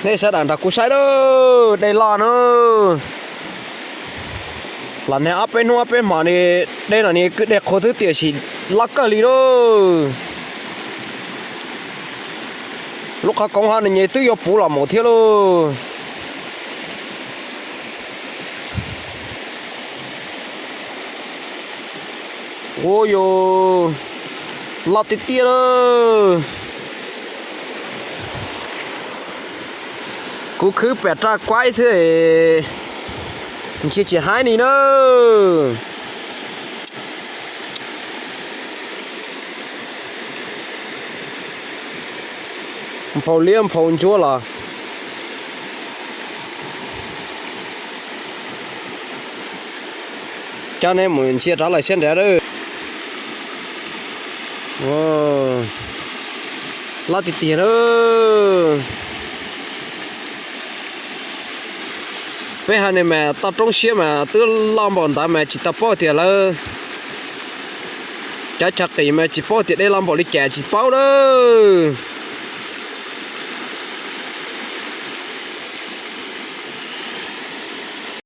Nej sawv daws nrog kuv saib lawm, dej loj na. Los nag ob peb hnub ob peb hmo ni, dej no ni kwj dej qhuav xwb tiam sis loj kawg li lauj. Lub qhov koov ho nws nyem twb yuav puv los mus thiab lauj. Ua yus loj tiag tiag lauj. Kuv khwv pem raj kuaib xwb, ntsia tsis haib ni na. Nphau liab nphau ntsuab los. Coj nej mus ntsia rov lawm siab nrad. Loj tiag tiag na. Peb hais no mas toj roob siab mas twb loj npaum ntawd mas tsis tau paub tias lawv cov chaw qis mas tsis paub tias dej loj npaum li cas tsis paub lawm.